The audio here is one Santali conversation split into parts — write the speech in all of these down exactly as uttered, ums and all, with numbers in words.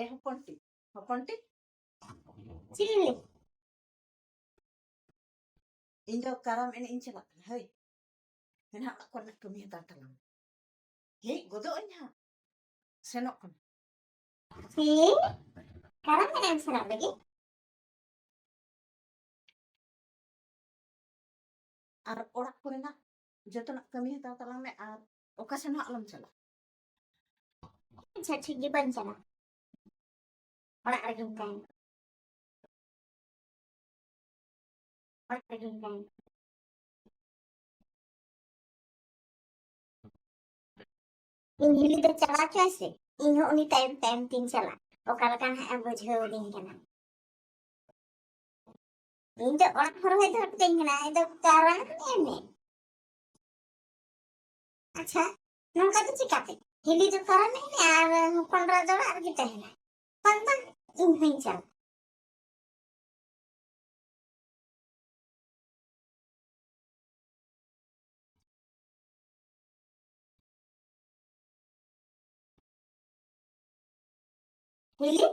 ᱮ ᱦᱚᱯᱚᱱ ᱴᱤ, ᱦᱚᱯᱚᱱ ᱴᱤ, ᱪᱤᱞᱤ? ᱤᱧ ᱫᱚ ᱠᱟᱨᱟᱢ ᱮᱱᱮᱡ ᱤᱧ ᱪᱟᱞᱟᱜ ᱠᱟᱱᱟ, ᱦᱳᱭ᱾ ᱢᱮᱱᱟᱜ ᱚᱲᱟᱜ ᱠᱚᱨᱮᱱᱟᱜ ᱠᱟᱹᱢᱤ ᱦᱟᱛᱟᱲ ᱛᱟᱞᱟᱝ ᱢᱮ᱾ ᱦᱮᱡ ᱜᱚᱫᱚᱜ ᱟᱹᱧ ᱦᱟᱸᱜ᱾ ᱥᱮᱱᱚᱜ ᱠᱟᱱᱟ᱾ ᱪᱮᱫ? ᱠᱟᱨᱟᱢ ᱮᱱᱮᱡ ᱮᱢ ᱥᱮᱱᱚᱜ ᱞᱟᱹᱜᱤᱫ? ᱟᱨ ᱚᱲᱟᱜ ᱠᱚᱨᱮᱱᱟᱜ ᱡᱚᱛᱚᱱᱟᱜ ᱠᱟᱹᱢᱤ ᱦᱟᱛᱟᱲ ᱛᱟᱞᱟᱝ ᱢᱮ, ᱟᱨ ᱚᱠᱟ ᱥᱮᱱ ᱦᱚᱸ ᱟᱞᱚᱢ ᱪᱟᱞᱟᱜ᱾ ᱟᱪᱪᱷᱟ, ᱴᱷᱤᱠ ᱜᱮ, ᱵᱟᱹᱧ ᱪᱟᱞᱟᱜ᱾ ᱚᱲᱟᱜ ᱨᱮᱜᱮᱧ ᱛᱟᱦᱮᱱᱟ᱾ ᱚᱲᱟᱜ ᱨᱮᱜᱮᱧ ᱛᱟᱦᱮᱱᱟ᱾ ᱤᱧ ᱦᱤᱞᱤ ᱫᱚ ᱪᱟᱞᱟᱣ ᱦᱚᱪᱚᱭ ᱥᱮ, ᱤᱧ ᱦᱚᱸ ᱩᱱᱤ ᱛᱟᱭᱚᱢ ᱛᱟᱭᱚᱢ ᱛᱤᱧ ᱪᱟᱞᱟᱜ᱾ ᱚᱠᱟ ᱞᱮᱠᱟ ᱱᱟᱦᱟᱜ ᱮ ᱵᱩᱡᱷᱟᱹᱣ ᱫᱤᱧ ᱠᱟᱱᱟ᱾ ᱤᱧ ᱫᱚ ᱚᱲᱟᱜ ᱦᱚᱨ ᱦᱚᱸᱭ ᱫᱚᱦᱚ ᱠᱟᱹᱧ ᱠᱟᱱᱟ, ᱤᱧ ᱫᱚ ᱠᱟᱨᱟᱢ ᱮᱱᱮᱡ᱾ ᱟᱪᱪᱷᱟ, ᱱᱚᱝᱠᱟ ᱫᱚ ᱪᱤᱠᱟᱹᱛᱮ? ᱦᱤᱞᱤ ᱫᱚ ᱠᱟᱨᱟᱢ ᱮᱱᱮᱡ ᱟᱨ ᱦᱚᱯᱚᱱ ᱮᱨᱟ ᱫᱚ ᱚᱲᱟᱜ ᱨᱮᱜᱮ ᱛᱟᱦᱮᱱᱟ᱾ ᱵᱟᱝ, ᱵᱟᱝ, ᱤᱧ ᱦᱚᱸᱧ ᱪᱟᱞᱟᱜ᱾ ᱦᱤᱞᱤ?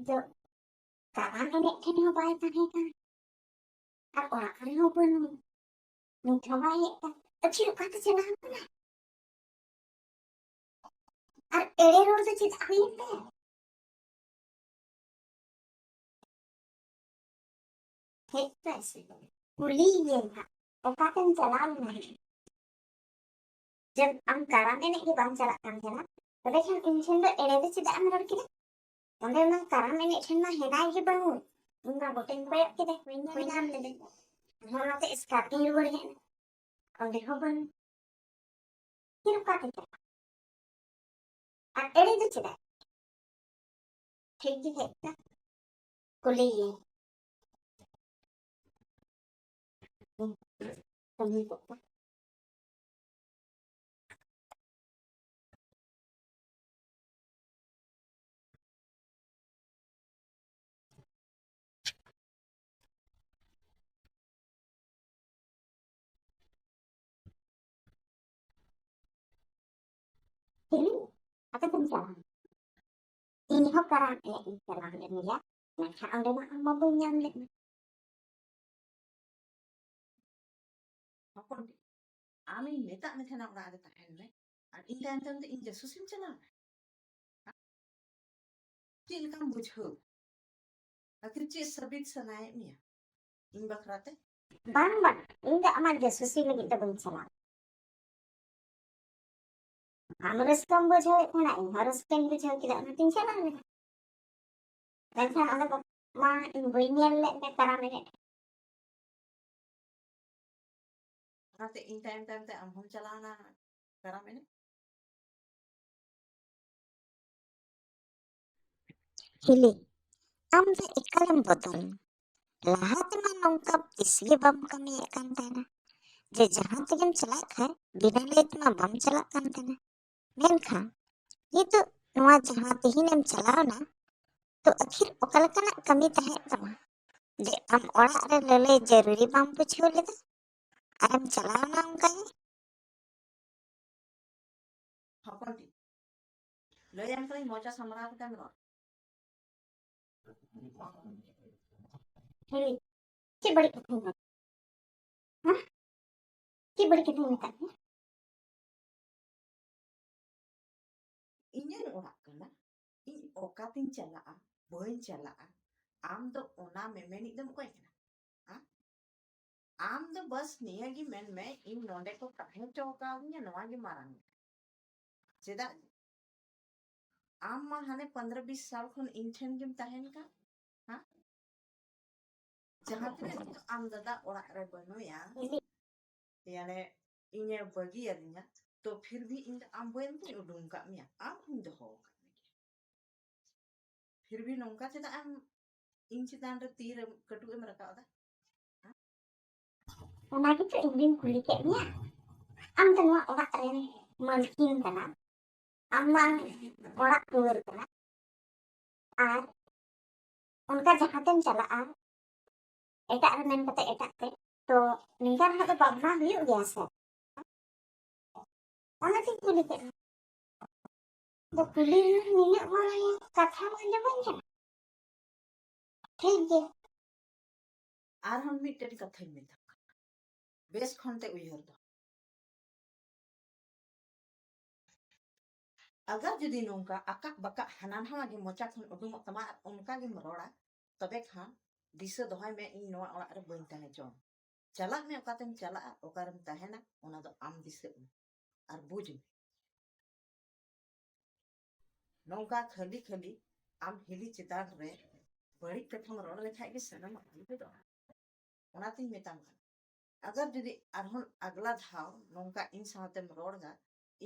ᱫᱚ ᱠᱟᱨᱟᱢ ᱮᱱᱮᱡ ᱴᱷᱮᱱ ᱦᱚᱸ ᱵᱟᱭ ᱛᱟᱦᱮᱸ ᱠᱟᱱ, ᱟᱨ ᱚᱲᱟᱜ ᱨᱮᱦᱚᱸ ᱵᱟᱹᱱᱩᱜ, ᱱᱤᱛ ᱦᱚᱸ ᱵᱟᱭ ᱦᱮᱡ ᱠᱟᱱ᱾ ᱟᱹᱠᱷᱤᱨ ᱚᱠᱟᱛᱮ ᱪᱟᱞᱟᱣ ᱠᱟᱱᱟ? ᱟᱨ ᱮᱲᱮ ᱨᱚᱲ ᱫᱚ ᱪᱮᱫᱟᱜ ᱦᱩᱭᱮᱱ ᱛᱟᱭᱟ? ᱦᱮᱡ ᱯᱮ ᱥᱮ, ᱠᱩᱞᱤᱭᱮᱭᱟᱹᱧ ᱦᱟᱸᱜ, ᱚᱠᱟᱛᱮᱢ ᱪᱟᱞᱟᱣ ᱞᱮᱱᱟ? ᱡᱮ ᱟᱢ ᱠᱟᱨᱟᱢ ᱮᱱᱮᱡ ᱜᱮ ᱵᱟᱢ ᱪᱟᱞᱟᱜ ᱠᱟᱱ ᱛᱟᱦᱮᱱᱟ, ᱛᱚᱵᱮ ᱠᱷᱟᱱ ᱤᱧ ᱴᱷᱮᱱ ᱫᱚ ᱮᱲᱮ ᱫᱚ ᱪᱮᱫᱟᱜ ᱮᱢ ᱨᱚᱲ ᱠᱮᱫᱟ? ᱚᱸᱰᱮ ᱢᱟ ᱠᱟᱨᱟᱢ ᱮᱱᱮᱡ ᱴᱷᱮᱱ ᱢᱟ ᱦᱮᱱᱟᱭ ᱜᱮ ᱵᱟᱹᱱᱩᱜ᱾ ᱤᱧ ᱢᱟ ᱜᱚᱴᱟᱧ ᱠᱚᱭᱚᱜ ᱠᱮᱫᱟ, ᱵᱟᱹᱧ ᱧᱟᱢ ᱞᱮᱫᱮ᱾ ᱟᱨᱦᱚᱸ ᱱᱚᱛᱮ ᱮᱥᱠᱟᱨ ᱛᱤᱧ ᱨᱩᱣᱟᱹᱲ ᱦᱮᱡ ᱮᱱᱟ, ᱚᱸᱰᱮ ᱦᱚᱸ ᱵᱟᱹᱱᱩᱜ᱾ ᱯᱷᱤᱨ ᱚᱠᱟ ᱛᱮ ᱪᱟᱞᱟᱜ? ᱟᱨ ᱮᱲᱮ ᱫᱚ ᱪᱮᱫᱟᱜ? ᱴᱷᱤᱠ ᱜᱮ ᱦᱮᱡ ᱮᱱᱟ᱾ ᱠᱩᱞᱤᱭᱮᱭᱟᱹᱧ᱾ ᱠᱟᱹᱢᱤ ᱠᱚ᱾ ᱦᱤᱞᱤ, ᱟᱯᱮ ᱫᱚᱢ ᱪᱟᱞᱟᱣ? ᱤᱧ ᱦᱚᱸ ᱠᱟᱨᱟᱢ ᱮᱱᱮᱡ ᱤᱧ ᱪᱟᱞᱟᱣ ᱞᱮᱱ ᱜᱮᱭᱟ, ᱢᱮᱱᱠᱷᱟᱱ ᱚᱸᱰᱮ ᱢᱟ ᱟᱢ ᱢᱟ ᱵᱟᱹᱧ ᱧᱟᱢ ᱞᱮᱫ ᱢᱮ᱾ ᱦᱚᱯᱚᱱ ᱴᱤ, ᱟᱢᱤᱧ ᱢᱮᱛᱟᱫ ᱢᱮ ᱛᱟᱦᱮᱱᱟ ᱚᱲᱟᱜ ᱨᱮ ᱛᱟᱦᱮᱱ ᱢᱮ, ᱟᱨ ᱤᱧ ᱛᱟᱭᱚᱢ ᱛᱟᱭᱚᱢ ᱛᱮ ᱤᱧ ᱡᱟᱹᱥᱩᱥᱤᱢ ᱪᱟᱞᱟᱣ ᱮᱱᱟ? ᱪᱮᱫ ᱞᱮᱠᱟᱢ ᱵᱩᱡᱷᱟᱹᱣ? ᱟᱹᱠᱷᱤᱨ ᱪᱮᱫ ᱥᱟᱹᱵᱤᱛ ᱥᱟᱱᱟᱭᱮᱫ ᱢᱮᱭᱟ ᱤᱧ ᱵᱟᱠᱷᱨᱟ ᱛᱮ? ᱵᱟᱝ, ᱵᱟᱝ, ᱤᱧ ᱫᱚ ᱟᱢᱟᱜ ᱡᱟᱹᱥᱩᱥᱤ ᱞᱟᱹᱜᱤᱫ ᱫᱚ ᱵᱟᱹᱧ ᱪᱟᱞᱟᱜ᱾ ᱟᱢ ᱨᱟᱹᱥᱠᱟᱹᱢ ᱵᱩᱡᱷᱟᱹᱣᱮᱫ ᱛᱟᱦᱮᱱᱟ, ᱤᱧ ᱦᱚᱸ ᱨᱟᱹᱥᱠᱟᱹᱧ ᱵᱩᱡᱷᱟᱹᱣ ᱠᱮᱫᱟ, ᱚᱱᱟᱛᱤᱧ ᱪᱟᱞᱟᱣ ᱞᱮᱱᱟ᱾ ᱢᱮᱱᱠᱷᱟᱱ ᱚᱸᱰᱮ ᱫᱚ ᱢᱟ ᱤᱧ ᱵᱟᱹᱧ ᱧᱮᱞ ᱞᱮᱫ ᱢᱮ ᱠᱟᱨᱟᱢ ᱮᱱᱮᱡ᱾ ᱚᱱᱟᱛᱮ ᱤᱧ ᱛᱟᱭᱚᱢ ᱛᱟᱭᱚᱢ ᱛᱮ ᱟᱢ ᱦᱚᱸᱢ ᱪᱟᱞᱟᱣᱱᱟ ᱠᱟᱨᱟᱢ ᱮᱱᱮᱡ᱾ ᱦᱤᱞᱤ, ᱟᱢ ᱫᱚ ᱮᱠᱟᱞᱮᱢ ᱵᱚᱫᱚᱞ ᱮᱱᱟ᱾ ᱞᱟᱦᱟ ᱛᱮᱢᱟ ᱱᱚᱝᱠᱟ ᱛᱤᱥ ᱜᱮ ᱵᱟᱢ ᱠᱟᱹᱢᱤᱭᱮᱫ ᱠᱟᱱ ᱛᱟᱦᱮᱱᱟ, ᱡᱮ ᱡᱟᱦᱟᱸ ᱛᱮᱜᱮᱢ ᱪᱟᱞᱟᱜ ᱠᱷᱟᱱ ᱵᱤᱱᱟᱹ ᱞᱟᱹᱭ ᱛᱮᱢᱟ ᱵᱟᱢ ᱪᱟᱞᱟᱜ ᱠᱟᱱ ᱛᱟᱦᱮᱱᱟ᱾ ᱢᱮᱱᱠᱷᱟᱱ ᱱᱤᱛᱚᱜ ᱱᱚᱣᱟ ᱡᱟᱦᱟᱸ ᱛᱮᱦᱮᱧ ᱮᱢ ᱪᱟᱞᱟᱣᱱᱟ, ᱛᱚ ᱟᱹᱠᱷᱤᱨ ᱚᱠᱟ ᱞᱮᱠᱟᱱᱟᱜ ᱠᱟᱹᱢᱤ ᱛᱟᱦᱮᱸ ᱛᱟᱢᱟ ᱡᱮ ᱟᱢ ᱚᱲᱟᱜ ᱨᱮ ᱞᱟᱹᱞᱟᱹᱭ ᱡᱟᱹᱨᱩᱨᱤ ᱵᱟᱢ ᱵᱩᱡᱷᱟᱹᱣ ᱞᱮᱫᱟ ᱟᱨᱮᱢ ᱪᱟᱞᱟᱣᱱᱟ ᱚᱱᱠᱟ ᱜᱮ? ᱦᱚᱯᱚᱱ ᱴᱤ, ᱞᱟᱹᱭᱟᱢ ᱠᱟᱹᱱᱟᱹᱧ, ᱢᱚᱪᱟ ᱥᱟᱢᱵᱲᱟᱣ ᱠᱟᱛᱮᱢ ᱨᱚᱲ᱾ ᱦᱤᱞᱤ, ᱪᱮᱫ ᱵᱟᱹᱲᱤᱡ ᱠᱟᱛᱷᱟᱧ ᱢᱮᱛᱟᱫ ᱢᱮᱭᱟ? ᱦᱮᱸ? ᱪᱮᱫ ᱵᱟᱹᱲᱤᱡ ᱠᱟᱛᱷᱟᱧ ᱢᱮᱛᱟᱫ ᱢᱮᱭᱟ? ᱤᱧᱟᱹᱜ ᱚᱲᱟᱜ ᱠᱟᱱᱟ, ᱤᱧ ᱚᱠᱟᱛᱤᱧ ᱪᱟᱞᱟᱜᱼᱟ, ᱵᱟᱹᱧ ᱪᱟᱞᱟᱜᱼᱟ, ᱟᱢ ᱫᱚ ᱚᱱᱟ ᱢᱮᱢᱮᱱᱤᱡ ᱫᱚᱢ ᱚᱠᱚᱭ ᱠᱟᱱᱟ? ᱦᱮᱸ? ᱟᱢ ᱫᱚ ᱵᱟᱥ ᱱᱤᱭᱟᱹ ᱜᱮ ᱢᱮᱱ ᱢᱮ, ᱤᱧ ᱱᱚᱰᱮ ᱠᱚ ᱛᱟᱦᱮᱸ ᱦᱚᱪᱚ ᱟᱠᱟᱣᱫᱤᱧᱟ, ᱱᱚᱣᱟ ᱜᱮ ᱢᱟᱨᱟᱝ᱾ ᱪᱮᱫᱟᱜ? ᱟᱢ ᱢᱟ ᱦᱟᱱᱮ ᱯᱚᱱᱫᱽᱨᱚ ᱵᱤᱥ ᱥᱟᱞ ᱠᱷᱚᱱ ᱤᱧ ᱴᱷᱮᱱ ᱜᱮᱢ ᱛᱟᱦᱮᱱ ᱠᱟᱱ᱾ ᱦᱮᱸ? ᱡᱟᱦᱟᱸ ᱛᱤᱱᱟᱹᱜ ᱫᱤᱱ ᱟᱢ ᱫᱟᱫᱟ ᱚᱲᱟᱜ ᱨᱮ ᱵᱟᱹᱱᱩᱭᱟ, ᱭᱟᱱᱮ ᱤᱧᱮ ᱵᱟᱹᱜᱤᱭᱟᱫᱤᱧᱟ, ᱛᱚ ᱯᱷᱤᱨ ᱵᱷᱤ ᱤᱧ ᱫᱚ ᱟᱢ ᱵᱟᱹᱧ ᱩᱰᱩᱝ ᱠᱟᱜ ᱢᱮᱭᱟ, ᱟᱢ ᱦᱚᱸᱧ ᱫᱚᱦᱚ ᱟᱠᱟᱫ ᱢᱮᱭᱟ᱾ ᱯᱷᱤᱨ ᱵᱷᱤ ᱱᱚᱝᱠᱟ ᱪᱮᱫᱟᱜ ᱮᱢ ᱤᱧ ᱪᱮᱛᱟᱱ ᱨᱮ ᱛᱤ ᱨᱮ ᱠᱟᱹᱴᱩᱵ ᱮᱢ ᱨᱟᱠᱟᱵ ᱮᱫᱟ? ᱚᱱᱟ ᱜᱮᱛᱚ ᱤᱧ ᱫᱩᱧ ᱠᱩᱞᱤ ᱠᱮᱫ ᱢᱮᱭᱟ᱾ ᱟᱢ ᱫᱚ ᱱᱚᱣᱟ ᱚᱲᱟᱜ ᱨᱮᱱ ᱢᱟᱹᱞᱠᱤᱱ ᱠᱟᱱᱟᱢ, ᱟᱢ ᱢᱟ ᱚᱲᱟᱜ ᱫᱩᱣᱟᱹᱨ ᱠᱟᱱᱟ, ᱟᱨ ᱚᱱᱠᱟ ᱡᱟᱦᱟᱸ ᱛᱮᱢ ᱪᱟᱞᱟᱜᱼᱟ, ᱮᱴᱟᱜ ᱨᱮ ᱢᱮᱱ ᱠᱟᱛᱮ ᱮᱴᱟᱜ ᱛᱮ, ᱛᱚ ᱱᱤᱝᱠᱟᱹ ᱨᱮᱦᱚᱸ ᱫᱚ ᱵᱟᱯᱞᱟ ᱦᱩᱭᱩᱜ ᱜᱮᱭᱟ ᱥᱮ? ᱚᱱᱟᱛᱤᱧ ᱠᱩᱞᱤ ᱠᱮᱫ ᱢᱮᱭᱟ᱾ ᱫᱚ ᱠᱩᱞᱤ ᱨᱮᱱᱟᱜ ᱱᱤᱱᱟᱹᱜ ᱢᱟᱨᱟᱝ ᱠᱟᱛᱷᱟ ᱢᱟ ᱟᱸᱡᱚᱢᱟᱹᱧ ᱠᱟᱱᱟ᱾ ᱴᱷᱤᱠ ᱜᱮ᱾ ᱟᱨᱦᱚᱸ ᱢᱤᱫᱴᱮᱱ ᱠᱟᱛᱷᱟᱧ ᱢᱮᱛᱟᱢ ᱠᱟᱱᱟ, ᱵᱮᱥ ᱠᱷᱚᱱ ᱛᱮ ᱩᱭᱦᱟᱹᱨ ᱫᱚᱦᱚ᱾ ᱟᱜᱟᱨ ᱡᱩᱫᱤ ᱱᱚᱝᱠᱟ ᱟᱠᱟᱠ ᱵᱟᱠᱟᱜ ᱦᱟᱱᱟ ᱱᱟᱣᱟ ᱜᱮ ᱢᱚᱪᱟ ᱠᱷᱚᱱ ᱩᱰᱩᱝᱚᱜ ᱛᱟᱢᱟ ᱟᱨ ᱚᱱᱠᱟ ᱜᱮᱢ ᱨᱚᱲᱟ, ᱛᱚᱵᱮ ᱠᱷᱟᱱ ᱫᱤᱥᱟᱹ ᱫᱚᱦᱚᱭ ᱢᱮ, ᱤᱧ ᱱᱚᱣᱟ ᱚᱲᱟᱜ ᱨᱮ ᱵᱟᱹᱧ ᱛᱟᱦᱮᱸ ᱦᱚᱪᱚᱣᱟᱢᱟ᱾ ᱪᱟᱞᱟᱜ ᱢᱮ, ᱚᱠᱟᱛᱮᱢ ᱪᱟᱞᱟᱜᱼᱟ, ᱚᱠᱟᱨᱮᱢ ᱛᱟᱦᱮᱱᱟ, ᱚᱱᱟ ᱫᱚ ᱟᱢ ᱫᱤᱥᱟᱹᱜ ᱢᱮ ᱟᱨ ᱵᱩᱡᱽ ᱢᱮ᱾ ᱱᱚᱝᱠᱟ ᱠᱷᱟᱹᱞᱤ ᱠᱷᱟᱹᱞᱤ ᱟᱢ ᱦᱤᱞᱤ ᱪᱮᱛᱟᱱ ᱨᱮ ᱵᱟᱹᱲᱤᱡ ᱠᱟᱛᱷᱟᱢ ᱨᱚᱲ ᱞᱮᱠᱷᱟᱡ ᱜᱮ ᱥᱟᱱᱟᱢᱟᱜ ᱦᱩᱭ ᱜᱚᱫᱚᱜᱼᱟ᱾ ᱚᱱᱟᱛᱤᱧ ᱢᱮᱛᱟᱢ ᱠᱟᱱᱟ, ᱟᱜᱟᱨ ᱡᱩᱫᱤ ᱟᱨᱦᱚᱸ ᱟᱜᱽᱞᱟ ᱫᱷᱟᱣ ᱱᱚᱝᱠᱟ ᱤᱧ ᱥᱟᱶᱛᱮᱢ ᱨᱚᱲ ᱫᱟ,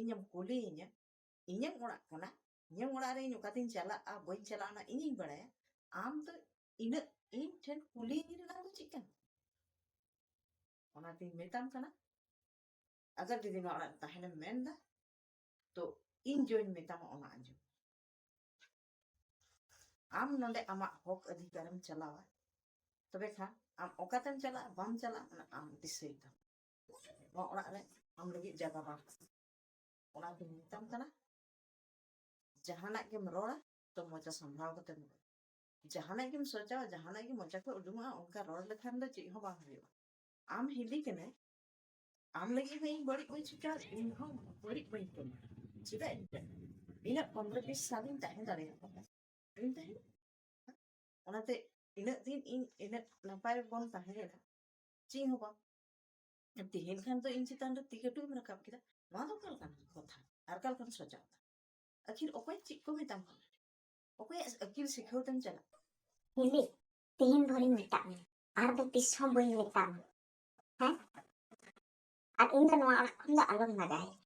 ᱤᱧᱮᱢ ᱠᱩᱞᱤᱭᱤᱧᱟ, ᱤᱧᱟᱹᱜ ᱚᱲᱟᱜ ᱠᱟᱱᱟ, ᱤᱧᱟᱹᱜ ᱚᱲᱟᱜ ᱨᱮ ᱤᱧ ᱚᱠᱟᱛᱤᱧ ᱪᱟᱞᱟᱜᱼᱟ, ᱵᱟᱹᱧ ᱪᱟᱞᱟᱜᱼᱟ, ᱚᱱᱟ ᱤᱧᱤᱧ ᱵᱟᱲᱟᱭᱟ᱾ ᱟᱢ ᱫᱚ ᱤᱱᱟᱹᱜ ᱤᱧ ᱴᱷᱮᱱ ᱠᱩᱞᱤᱭᱤᱧ ᱨᱮᱱᱟᱜ ᱫᱚ ᱪᱮᱫ ᱠᱟᱱᱟ? ᱚᱱᱟᱛᱤᱧ ᱢᱮᱛᱟᱢ ᱠᱟᱱᱟ, ᱟᱜᱟᱨ ᱡᱩᱫᱤ ᱱᱚᱣᱟ ᱚᱲᱟᱜ ᱨᱮ ᱛᱟᱦᱮᱱᱮᱢ ᱢᱮᱱᱫᱟ, ᱛᱚ ᱤᱧ ᱡᱚᱧ ᱢᱮᱛᱟᱢᱟ ᱚᱱᱟ ᱟᱸᱡᱚᱢ᱾ ᱟᱢ ᱱᱚᱰᱮ ᱟᱢᱟᱜ ᱦᱚᱠ ᱚᱫᱷᱤᱠᱟᱨᱮᱢ ᱪᱟᱞᱟᱣᱟ, ᱛᱚᱵᱮ ᱠᱷᱟᱱ ᱟᱢ ᱚᱠᱟᱛᱮᱢ ᱪᱟᱞᱟᱜᱼᱟ, ᱵᱟᱢ ᱪᱟᱞᱟᱜᱼᱟ, ᱚᱱᱟ ᱟᱢ ᱫᱤᱥᱟᱹᱭ ᱛᱟᱢ᱾ ᱱᱚᱣᱟ ᱚᱲᱟᱜ ᱨᱮ ᱟᱢ ᱞᱟᱹᱜᱤᱫ ᱡᱟᱭᱜᱟ ᱵᱟᱝ᱾ ᱚᱱᱟᱛᱤᱧ ᱢᱮᱛᱟᱢ ᱠᱟᱱᱟ, ᱡᱟᱦᱟᱱᱟᱜ ᱜᱮᱢ ᱨᱚᱲᱟ, ᱛᱚ ᱢᱚᱪᱟ ᱥᱟᱢᱵᱷᱟᱣ ᱠᱟᱛᱮᱢ ᱨᱚᱲᱟ᱾ ᱡᱟᱦᱟᱱᱟᱜ ᱜᱮᱢ ᱥᱚᱪᱟᱣᱟ, ᱡᱟᱦᱟᱱᱟᱜ ᱜᱮ ᱢᱚᱪᱟ ᱠᱷᱚᱱ ᱩᱰᱩᱝᱚᱜᱼᱟ, ᱚᱱᱠᱟ ᱨᱚᱲ ᱞᱮᱠᱷᱟᱱ ᱫᱚ ᱪᱮᱫ ᱦᱚᱸ ᱵᱟᱝ ᱦᱩᱭᱩᱜᱼᱟ᱾ ᱟᱢ ᱦᱤᱞᱤ ᱠᱟᱱᱟᱭ, ᱟᱢ ᱞᱟᱹᱜᱤᱫ ᱦᱚᱸ ᱤᱧ ᱵᱟᱹᱲᱤᱡ ᱵᱟᱹᱧ ᱪᱤᱠᱟᱹ, ᱤᱧ ᱦᱚᱸ ᱵᱟᱹᱲᱤᱡ ᱵᱟᱹᱧ ᱠᱟᱹᱢᱤ᱾ ᱪᱮᱫᱟᱜ ᱤᱧ ᱠᱟᱹᱢᱤ? ᱤᱱᱟᱹᱜ ᱯᱚᱱᱨᱚ ᱵᱤᱥ ᱥᱟᱞᱤᱧ ᱛᱟᱦᱮᱸ ᱫᱟᱲᱮᱭᱟᱜ ᱠᱟᱱᱟ, ᱤᱧ ᱛᱟᱦᱮᱸ᱾ ᱚᱱᱟᱛᱮ ᱤᱱᱟᱹᱜ ᱫᱤᱱ ᱤᱧ ᱤᱱᱟᱹᱜ ᱱᱟᱯᱟᱭ ᱵᱚᱱ ᱛᱟᱦᱮᱸ ᱞᱮᱱᱟ, ᱪᱮᱫ ᱦᱚᱸ ᱵᱟᱝ᱾ ᱛᱮᱦᱮᱧ ᱠᱷᱟᱱ ᱫᱚ ᱤᱧ ᱪᱮᱛᱟᱱ ᱨᱮ ᱛᱤ ᱠᱟᱹᱴᱩᱵ ᱮᱢ ᱨᱟᱠᱟᱵ ᱠᱮᱫᱟ, ᱱᱚᱣᱟ ᱫᱚ ᱚᱠᱟ ᱞᱮᱠᱟᱱ ᱠᱟᱛᱷᱟ? ᱟᱨ ᱚᱠᱟ ᱞᱮᱠᱟᱱ ᱥᱚᱡᱟ ᱠᱟᱛᱷᱟ? ᱟᱹᱠᱷᱤᱨ ᱚᱠᱚᱭ ᱪᱮᱫ ᱠᱚ ᱢᱮᱛᱟᱢ ᱠᱟᱱᱟ? ᱚᱠᱚᱭᱟᱜ ᱟᱹᱠᱤᱞ ᱥᱤᱠᱷᱟᱹᱣ ᱛᱮᱢ ᱪᱟᱞᱟᱜ? ᱦᱤᱞᱤ, ᱛᱮᱦᱮᱧ ᱵᱷᱳᱨᱤᱧ ᱢᱮᱛᱟᱜ ᱢᱮ, ᱟᱨ ᱫᱚ ᱛᱤᱥ ᱦᱚᱸ ᱵᱟᱹᱧ ᱢᱮᱛᱟᱢᱟ᱾ ᱦᱮᱸ? ᱟᱨ ᱤᱧ ᱫᱚ ᱱᱚᱣᱟ ᱚᱲᱟᱜ ᱠᱷᱚᱱ ᱫᱚ ᱟᱞᱚᱢ ᱞᱟᱜᱟᱭᱤᱧᱟ᱾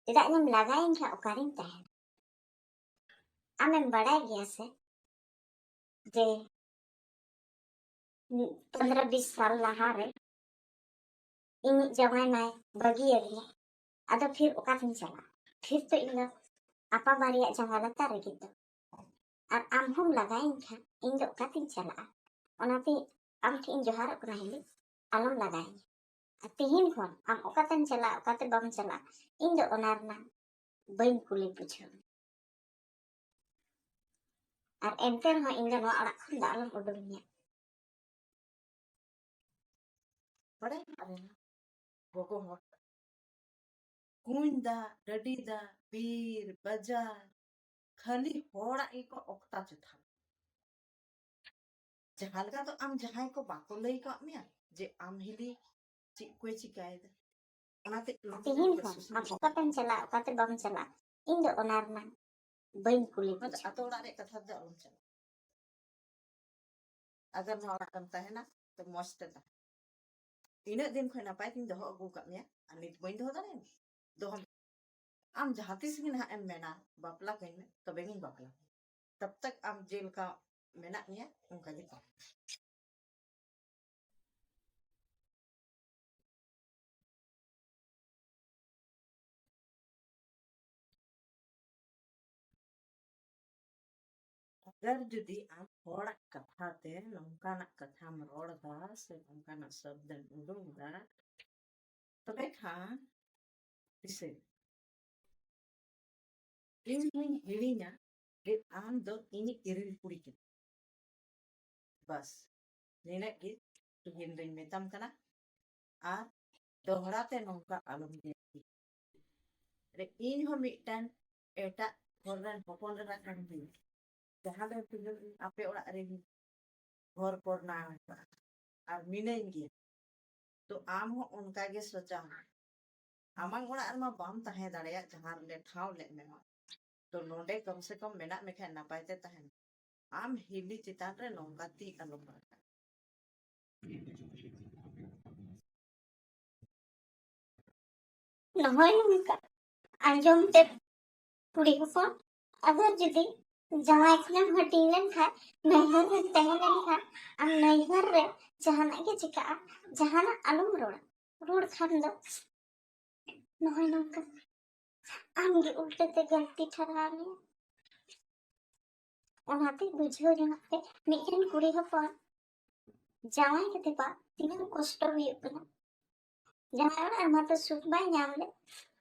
ᱪᱮᱫᱟᱜ ᱤᱧᱮᱢ ᱞᱟᱜᱟᱭᱤᱧ ᱠᱷᱟᱱ ᱚᱠᱟᱨᱤᱧ ᱛᱟᱦᱮᱱᱟ? ᱟᱢᱮᱢ ᱵᱟᱲᱟᱭ ᱜᱮᱭᱟ ᱥᱮ ᱡᱮ ᱯᱚᱱᱨᱚ ᱵᱤᱥ ᱥᱟᱞ ᱞᱟᱦᱟᱨᱮ ᱤᱧᱤᱡ ᱡᱟᱶᱟᱭ ᱢᱟᱭ ᱵᱟᱹᱜᱤᱭᱟᱹᱫᱤᱧᱟ᱾ ᱟᱫᱚ ᱯᱷᱤᱨ ᱚᱠᱟᱛᱤᱧ ᱪᱟᱞᱟᱜᱼᱟ? ᱯᱷᱤᱨ ᱛᱚ ᱤᱧ ᱫᱚ ᱟᱯᱟ ᱵᱟᱨᱮᱭᱟᱜ ᱡᱟᱸᱜᱟ ᱞᱟᱛᱟᱨ ᱨᱮᱜᱮ ᱛᱚ᱾ ᱟᱨ ᱟᱢ ᱦᱚᱸᱢ ᱞᱟᱜᱟᱭᱤᱧ ᱠᱷᱟᱱ ᱤᱧ ᱫᱚ ᱚᱠᱟᱛᱤᱧ ᱪᱟᱞᱟᱜᱼᱟ? ᱚᱱᱟᱛᱮ ᱟᱢ ᱴᱷᱮᱱ ᱤᱧ ᱡᱚᱦᱟᱨᱚᱜ ᱠᱟᱱᱟ ᱦᱤᱞᱤ, ᱟᱞᱚᱢ ᱞᱟᱜᱟᱭᱤᱧᱟ᱾ ᱟᱨ ᱛᱮᱦᱮᱧ ᱠᱷᱚᱱ ᱟᱢ ᱚᱠᱟᱛᱮᱢ ᱪᱟᱞᱟᱜᱼᱟ, ᱚᱠᱟᱛᱮ ᱵᱟᱢ ᱪᱟᱞᱟᱜᱼᱟ, ᱤᱧ ᱫᱚ ᱚᱱᱟ ᱨᱮᱱᱟᱜ ᱵᱟᱹᱧ ᱠᱩᱞᱤ ᱵᱩᱡᱷᱟᱹᱣ᱾ ᱟᱨ ᱮᱱᱛᱮ ᱨᱮᱦᱚᱸ ᱤᱧ ᱫᱚ ᱱᱚᱣᱟ ᱚᱲᱟᱜ ᱠᱷᱚᱱ ᱫᱚ ᱟᱞᱚᱢ ᱩᱰᱩᱠᱤᱧᱟ᱾ ᱵᱟᱲᱟᱭ ᱢᱮᱱᱟᱜ ᱵᱚᱱᱟ ᱜᱚᱜᱚ ᱦᱚᱲ, ᱠᱩᱧ ᱫᱟᱜ, ᱰᱟᱹᱰᱤ ᱫᱟᱜ, ᱵᱤᱨ ᱵᱟᱡᱟᱨ, ᱠᱷᱟᱹᱞᱤ ᱦᱚᱲᱟᱜ ᱜᱮᱠᱚ ᱚᱠᱛᱟ ᱪᱚᱛᱷᱟ᱾ ᱡᱟᱦᱟᱸ ᱞᱮᱠᱟ ᱫᱚ ᱟᱢ ᱡᱟᱦᱟᱸᱭ ᱠᱚ ᱵᱟᱠᱚ ᱞᱟᱹᱭ ᱠᱟᱜ ᱢᱮᱭᱟ ᱡᱮ ᱟᱢ ᱦᱤᱞᱤ ᱪᱮᱫ ᱠᱚᱭ ᱪᱤᱠᱟᱭᱮᱫᱟ, ᱚᱱᱟᱛᱮ ᱤᱧ ᱛᱮᱦᱮᱧ ᱫᱚ ᱠᱷᱚᱱ ᱥᱩᱥᱢᱤ ᱟᱢ ᱚᱠᱟᱛᱮᱢ ᱪᱟᱞᱟᱜ, ᱚᱠᱟᱛᱮ ᱵᱟᱢ ᱪᱟᱞᱟᱜ, ᱤᱧ ᱫᱚ ᱚᱱᱟ ᱨᱮᱱᱟᱜ ᱵᱟᱹᱧ ᱠᱩᱞᱤ ᱚᱱᱟ ᱫᱚ ᱵᱩᱡᱷᱟᱹᱣᱟ᱾ ᱟᱛᱳ ᱚᱲᱟᱜ ᱨᱮᱭᱟᱜ ᱠᱟᱛᱷᱟ ᱫᱚ ᱟᱞᱚᱢ ᱪᱟᱞᱟᱜᱼᱟ᱾ ᱟᱜᱟᱨ ᱱᱚᱣᱟ ᱚᱲᱟᱜ ᱨᱮᱢ ᱛᱟᱦᱮᱱᱟ ᱛᱚ ᱢᱚᱸᱡᱽ ᱛᱮ ᱛᱟᱦᱮᱱ᱾ ᱤᱱᱟᱹᱜ ᱫᱤᱱ ᱠᱷᱚᱱ ᱱᱟᱯᱟᱭ ᱛᱤᱧ ᱫᱚᱦᱚ ᱟᱹᱜᱩ ᱟᱠᱟᱫ ᱢᱮᱭᱟ, ᱟᱨ ᱱᱤᱛ ᱵᱟᱹᱧ ᱫᱚᱦᱚ ᱫᱟᱲᱮᱭᱟᱢᱟ? ᱫᱚᱦᱚ ᱢᱮ᱾ ᱟᱢ ᱡᱟᱦᱟᱸ ᱛᱤᱥ ᱜᱮ ᱱᱟᱦᱟᱜ ᱮᱢ ᱢᱮᱱᱟ ᱵᱟᱯᱞᱟ ᱠᱟᱹᱧ ᱢᱮ, ᱛᱚᱵᱮ ᱜᱤᱧ ᱵᱟᱯᱞᱟ ᱢᱮᱭᱟ᱾ ᱛᱟᱵ ᱛᱟᱠ ᱟᱢ ᱡᱮ ᱞᱮᱠᱟ ᱢᱮᱱᱟᱜ ᱢᱮᱭᱟ ᱚᱱᱠᱟ ᱜᱮ ᱛᱟᱦᱮᱸ᱾ ᱟᱜᱟᱨ ᱡᱩᱫᱤ ᱟᱢ ᱦᱚᱲᱟᱜ ᱠᱟᱛᱷᱟ ᱛᱮ ᱱᱚᱝᱠᱟᱱᱟᱜ ᱠᱟᱛᱷᱟᱢ ᱨᱚᱲ ᱮᱫᱟ ᱥᱮ ᱱᱚᱝᱠᱟᱱᱟᱜ ᱥᱚᱵᱫᱮᱢ ᱩᱰᱩᱝ ᱮᱫᱟ, ᱛᱚᱵᱮ ᱠᱷᱟᱱ ᱫᱤᱥᱟᱹᱭ ᱢᱮ, ᱤᱧ ᱦᱚᱧ ᱦᱤᱲᱤᱧᱟ ᱡᱮ ᱟᱢ ᱫᱚ ᱤᱧᱤᱡ ᱤᱨᱤᱞ ᱠᱩᱲᱤ ᱠᱟᱱᱟᱢ᱾ ᱵᱟᱥ, ᱱᱤᱱᱟᱹᱜ ᱜᱮ ᱛᱮᱦᱮᱧ ᱫᱚᱧ ᱢᱮᱛᱟᱢ ᱠᱟᱱᱟ᱾ ᱟᱨ ᱫᱚᱦᱲᱟ ᱛᱮ ᱱᱚᱝᱠᱟ ᱟᱞᱚᱢ ᱧᱮᱞ ᱛᱤᱧᱟ᱾ ᱨᱮ ᱤᱧ ᱦᱚᱸ ᱢᱤᱫᱴᱟᱝ ᱮᱴᱟᱜ ᱦᱚᱲ ᱨᱮᱱ ᱦᱚᱯᱚᱱ ᱮᱨᱟ ᱠᱟᱱ ᱜᱤᱭᱟᱹᱧ, ᱡᱟᱦᱟᱸ ᱫᱚ ᱛᱮᱦᱮᱧ ᱤᱧ ᱟᱯᱮ ᱚᱲᱟᱜ ᱨᱮᱧ ᱜᱷᱚᱨ ᱠᱚᱨᱱᱟ ᱟᱠᱟᱫᱼᱟ ᱟᱨ ᱢᱤᱱᱟᱹᱧ ᱜᱮᱭᱟ᱾ ᱛᱚ ᱟᱢ ᱦᱚᱸ ᱚᱱᱠᱟ ᱜᱮ ᱥᱚᱪᱟᱣ ᱢᱮ᱾ ᱟᱢᱟᱜ ᱚᱲᱟᱜ ᱨᱮᱢᱟ ᱵᱟᱢ ᱛᱟᱦᱮᱸ ᱫᱟᱲᱮᱭᱟᱜ, ᱡᱟᱦᱟᱸ ᱨᱮᱞᱮ ᱴᱷᱟᱶ ᱞᱮᱫ ᱢᱮᱢᱟ᱾ ᱛᱚ ᱱᱚᱰᱮ ᱠᱚᱢ ᱥᱮ ᱠᱚᱢ ᱢᱮᱱᱟᱜ ᱢᱮᱠᱷᱟᱱ ᱱᱟᱯᱟᱭ ᱛᱮ ᱛᱟᱦᱮᱱ᱾ ᱟᱢ ᱦᱤᱞᱤ ᱪᱮᱛᱟᱱ ᱨᱮ ᱱᱚᱝᱠᱟ ᱛᱤ ᱟᱞᱚᱢ ᱨᱟᱠᱟᱵ᱾ ᱱᱚᱜᱼᱚᱭ ᱱᱚᱝᱠᱟ ᱟᱸᱡᱚᱢ ᱛᱮ ᱠᱩᱲᱤ ᱦᱚᱯᱚᱱ, ᱟᱜᱟᱨ ᱡᱩᱫᱤ ᱡᱟᱶᱟᱭ ᱠᱷᱚᱱᱮᱢ ᱦᱟᱹᱴᱤᱧ ᱞᱮᱱᱠᱷᱟᱱ, ᱱᱟᱹᱭᱦᱟᱹᱨ ᱨᱮᱢ ᱛᱟᱦᱮᱸ ᱞᱮᱱᱠᱷᱟᱱ, ᱟᱢ ᱱᱟᱹᱭᱦᱟᱹᱨ ᱨᱮ ᱡᱟᱦᱟᱱᱟᱜ ᱜᱮ ᱪᱤᱠᱟᱹᱜᱼᱟ, ᱡᱟᱦᱟᱱᱟᱜ ᱟᱞᱚᱢ ᱨᱚᱲᱟ᱾ ᱨᱚᱲ ᱠᱷᱟᱱ ᱫᱚ ᱱᱚᱜᱼᱚᱭ ᱱᱚᱝᱠᱟ ᱟᱢᱜᱮ ᱩᱞᱴᱟᱹ ᱛᱮ ᱜᱟᱹᱞᱛᱤ ᱴᱷᱟᱨᱟᱣ ᱢᱮᱭᱟ᱾ ᱚᱱᱟᱛᱮ ᱵᱩᱡᱷᱟᱹᱣ ᱡᱚᱝᱟᱜ ᱯᱮ, ᱢᱤᱫᱴᱮᱱ ᱠᱩᱲᱤ ᱦᱚᱯᱚᱱ ᱡᱟᱶᱟᱭ ᱠᱟᱛᱮ ᱵᱟ ᱛᱤᱱᱟᱹᱜ ᱠᱚᱥᱴᱚ ᱦᱩᱭᱩᱜ ᱠᱟᱱᱟ᱾ ᱡᱟᱶᱟᱭ ᱚᱲᱟᱜ ᱨᱮᱢᱟ ᱛᱚ ᱥᱩᱠ ᱵᱟᱭ ᱧᱟᱢ ᱞᱮᱫ,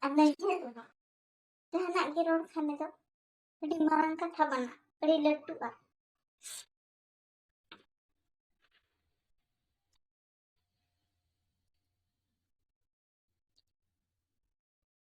ᱟᱨ ᱱᱟᱹᱭᱦᱟᱹᱨ ᱨᱮᱦᱚᱸ ᱡᱟᱦᱟᱱᱟᱜ ᱜᱮ ᱨᱚᱲ ᱠᱷᱟᱱ ᱫᱚ ᱟᱹᱰᱤ ᱢᱟᱨᱟᱝ ᱠᱟᱛᱷᱟ ᱵᱟᱱᱟ, ᱟᱹᱰᱤ ᱞᱟᱹᱴᱩᱜᱼᱟ᱾